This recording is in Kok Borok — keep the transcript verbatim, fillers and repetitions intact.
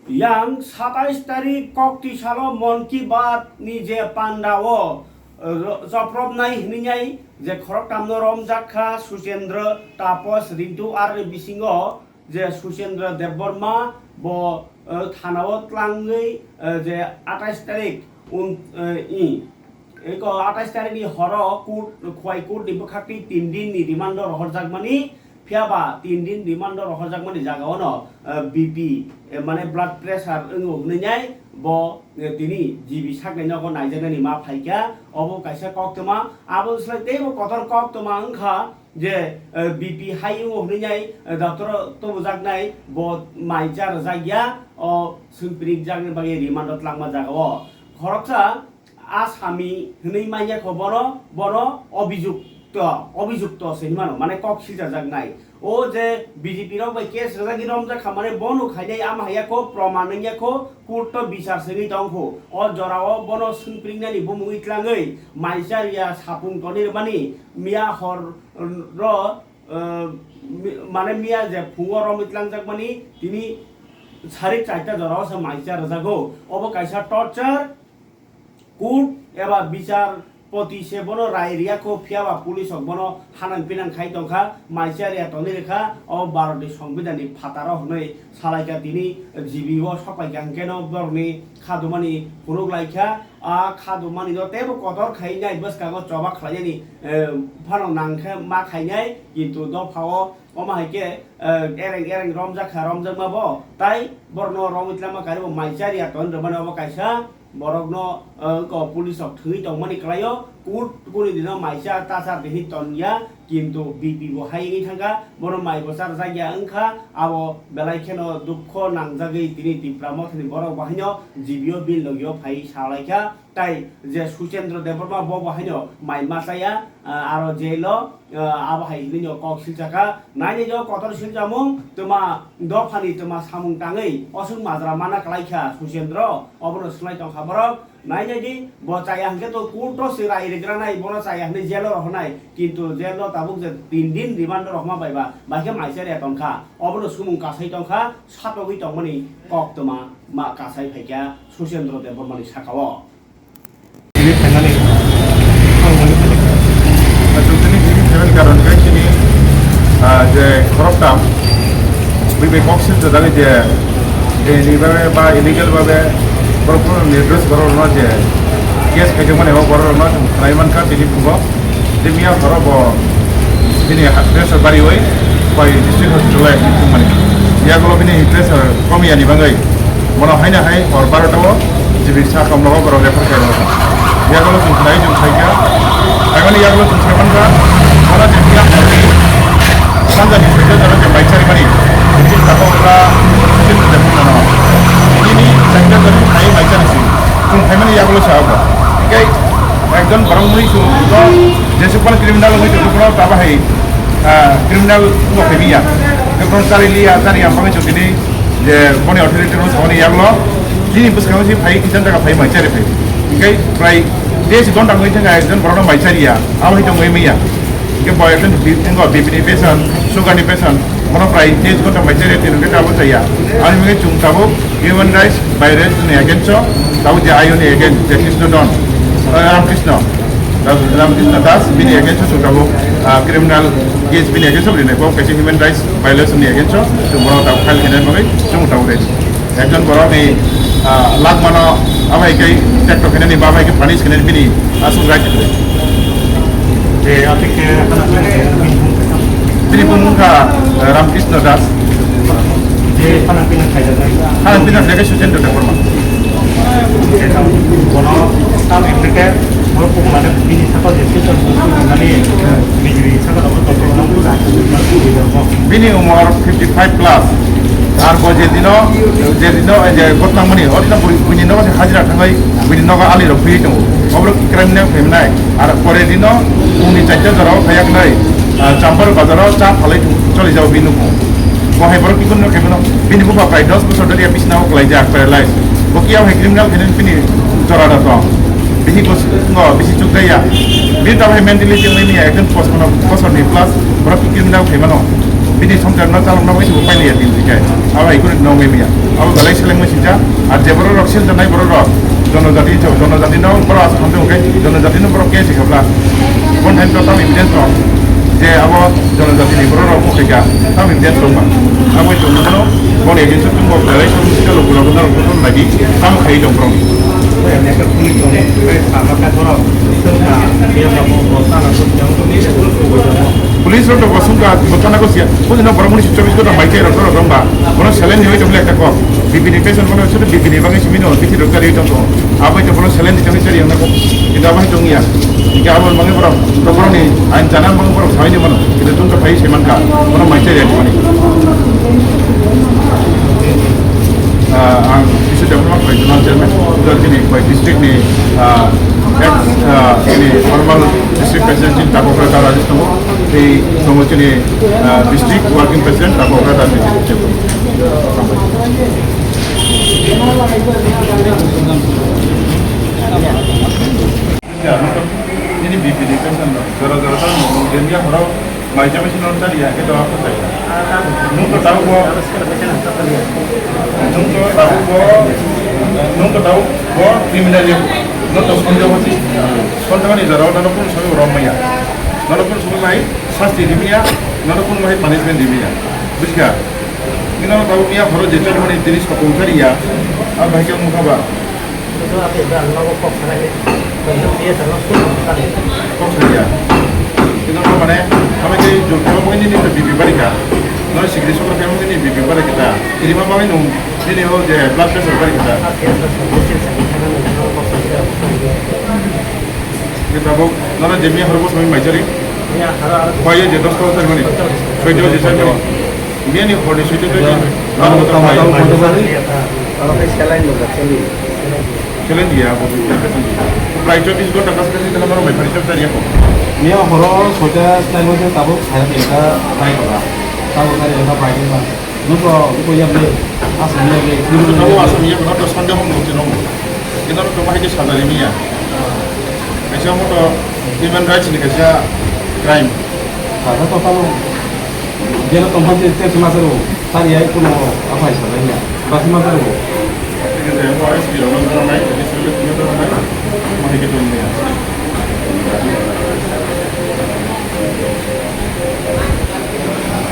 Yang satais tarik kokti salo Mon Ki Baat ni je panda o, eh, ro-, chopropnai hwnwi nai je khoroktamno romjak kha Suchendra, Tapos, Rintu R ni bisingo je Suchendra Debbarma bo, eh, thana o tlangwi, eh, je atais tarik un-, eh, i Eko atais tarikni horo court, Khowai court ni bwkhakni tin din ni remand o rohorjakmani, phiya ba tin din remand o rohorjakmani jaga ono, eh, B P, eh, mane blood pressure wngo hwnwi nai bo, eh, tini G B sakni nogo naijaknani ma phaikha, obo kaisa koktwma, abo swlai teibo kotor koktwma wngkha je, eh, B P hai wngo hwnwi nai, eh, doctor o tubujaknai bo mai cha rwjakya, o swngpirikjakni bagwi remand o tlangma jaga o. Khoroksa Asami hwnwi manya kho bono, bono obijukto, obijukto se hinmano, mane kok silchajaknai. O je B J P rok bai case rwjagwi romjak kha, mane bono khainai ama haiya kho, proman wngya kho, court o bichar sengwi tong kho. O jorao bono swngpringnani bumungwi tlangwi maisa riya sapung toni rwmani miya hor ro, eh, mi-, mane miya je phungo romwi tlangjakmani tini sarik charta jorao se maisa rwjago. Obo kaisa torture. Court eba bichar poti se bono rai riya kho, phiya ba police rok bono hanang pinang khai tong kha, maisa riya tongwi rwkha, o Bharat ni Songbidan ni phataro hwnwi salai kha tini G B o sok pai kha, hwnkhe no borok ni khadumani phunuk lai kha, a khadumani no teibo kotor khai nai bwskango choba khlai nani, eh, phano nang khe ma khai nai, kintu dopha o Omo hai khe, eh, ereng ereng romjak kha, romjakma bo, tai borokno romwi tlama karibo mai chari ya ton rwmani obo kaisa borokno, eh, ko police rok thwngwi tongmani kwlaio, court kuni dino mai cha ta cha tini ton ya, kintu B P bo hai wngwi thangkha, bono mai bo charjak ya wngkha, abo belai kheno dukho nangjagwi tini Tipra Mothani borok bo haino G B o bini logio phai salaikha. Tai je Suchendra Debbarma bo bo haino mai ma chaya, ah, aro jail o, ah, abo hai hinwi no kok silchakha. Nainai jo kotor silchamung, twma dophani twma samung tangwi oswk majra mana kwlai kha Suchendra, obono swlai tong kha borok. Nainai di, bo chaya hwnkhe to court o se rai rwgranai, bono chaya hwnwi jail o rohornai, kintu jail o tabuk je tin din remand o rohorma bai ba, bai khe mai chari ya tong kha. Obono sumung kasai tong kha, satogwi tongmani koktwma ma kasai phai kha Suchendra Debbarma ni saka o. Chwng tini G B khaimani karon khe chini, ah, je khoroktham bui bai kok sil jagani je, je ni babe ba illegal babe borok phano nirdosh borok rokno je case khaijakmani o borok rokno chwng khwnai mankha tini phungo. Tei miya horo bo bini ha-, pressure bariwi bai district hospital o admit wngmani. Yagulo bini pressure komiyani bagwi bono haino hai hor barota o G B sakam nogo borok refer khairokha. Yagulo chwng khnai chwng saikha. Haimani yagulo chwng saimankha, bono je miya horni sanjani soito jora je mai charimani, bini tako wngkha Suchendra Debbarma no. Nini chaita tarik khai mai chari si. Chwng phaimani yagulo sa obo. Hinkhe ekjon borok mui chwng Jesuk phano criminal wngwi tongkhe, bono tabo hai, ah, criminal wngkha phai ya. Ekdom chari liya, chari ya, wngwi tongkhe ni je boni authority rok saboni yaklo, chini bwskango se phai, kisan jaga phai mai chari phai. Hinkhe prai tei se gonta wngwi thangkha, ekjon borokno mai chari ya, abo hai tongwi manya. Hinkhe bo ekjon bi-, wngkha B P ni patient, sugar ni patient, bono prai tei se gonta mai chari ya, tini hwnkhe abo chaya. Ani bagwi chwng tabuk Human rights violation ni against o, tabuk je ayoni against je Krishna Don, eh, Ramkrishna, Ram-, Ramkrishna Das, bini against o chwng tabuk, ah, criminal case bini against o rinai, bo kaisa human rights violation ni against o chwng bono tabuk file khainai bagwi chwng tabuk ready. Ekjon borok ni, ah, lak mano, abo hai khe tekto khainani, ba bai khe punish khainani bini aswk right. Je, apni ke, bini bumung kha, eh, Ramkrishna Das. Je, khana pina khaijak nai. Khana pina khaijak Suchendra Debbarma. Bono tam apni ke, bono puk mane bini sakal je Suchendra Debbarma ni, bijli sakal abo to. Bini umor fifty five plus. Ar bo je dino, je dino, je gotnang mani, o dino bui-, buini nogo se hajira thangwi, buini nogo ali rok phi tongo. Obrok criminal khaimnai. Ar pore dino, pungni charta jorao phaiyak nai, ah, Champar bazaro cha phalai thung, choli jao bini nukung. Bo hai borok kikun no khaimano, bini bupha prai dos bosor dori ya bisna o kwlaijak, paralyze. Bo kiyao hai criminal khainani bini jora da tong. Bisi gos-, no, bisi chukdaya. Bini tabo hai mentally tongwi manya, ekjon pachpanno bosorni plus, borok criminal khaimano. Bini songkar no chalokna bai se bo pailiya tin tikai. Abo hai kunu nongwi manya. Abo belai selengmani sijak, ar je borok rok sil tanai borok rok, jonojati to, jonojati no borok aswk hamjak hwnkhe, jonojati no borok case hwnkhe bla, bon time to tam evidence tong, je abo jonojati ni borok rok wngkha kha, tam evidence tong ba, abo tong no, bon evidence tong ba, belai seleng sijak, local local rok no tong lagi, tam khai tong borok ni. Police rok to bo sungkha, bo thana ko siya. Bo jino borok muni chobbish ghonta mai khe rok rok rong ba. Bono saline ni hoi tong le ekta kok. B P ni patient bono sudu B P ni bagwi simi no, B P rok gari tong ko. Abo to bono saline di tong chari ang ko. Kintu abo tong ya. Kintu abo mangi borok to borok ni ain jana mangi borok sai ni bono. Kintu tong to pai se man ka. Bono mai chari ang mani. Ah, ang District Development Commission Chairman, ujar kini bai district ni, ah, ex, ah, kini formal district president chini Takogra Da Rajesh tongo, tei tongo chini, ah, district working president Takogra Da Rajesh. Nini B P ni pension no jora jora ta no, no, India horo mai jami sino chari ya, kito apa chari. Nung to tau bo, nung to tau bo, nung to tau bo criminal ya, no to sonjo hosi. Sonjo ni jora no kun sami rom maya. No kun sami mai sasti di maya, no kun mai punishment di maya. Bujiya? Ino tau maya horo je chari mani tini sokong chari ya, a bai ke mukha ba. Kok saya. Kita apa mana? Kami ke jurka apa ini ni B P bari ka? No sigri sokra kami ini B P bari kita. Ini apa ini nung ini oh je blood pressure bari kita. Kita bok nana jemi harus kami mai chari. Kaya je dos tahun tadi mana? Soito je tadi mana? Ini ni hori soito tadi. Ano tama tama kota bari. Ano kaya sekali lo kali. Challenge ya, abo. Prai chobbish ghonta kaisa kaisa jagao norok bai phari chop chari ya ko. Miya horo soita time o tabuk saya pinta try kora. Tabuk try kora pai kora. Nuko nuko ya ble. Asam ya ble. Nuko tabuk asam ya, nuko Sunday home nuko tino. Ino nuko bahai ke sadari miya. Kaisa moto human rights ni kaisa crime. Kaisa to tabuk. Jeno tongphang se tei se masa rw, sari hai kuno aphai sa bai ya. Basi masa rw. Tei ke jai mo S P rok no nai, tei se le kuno nai, mo hai ke tong ya.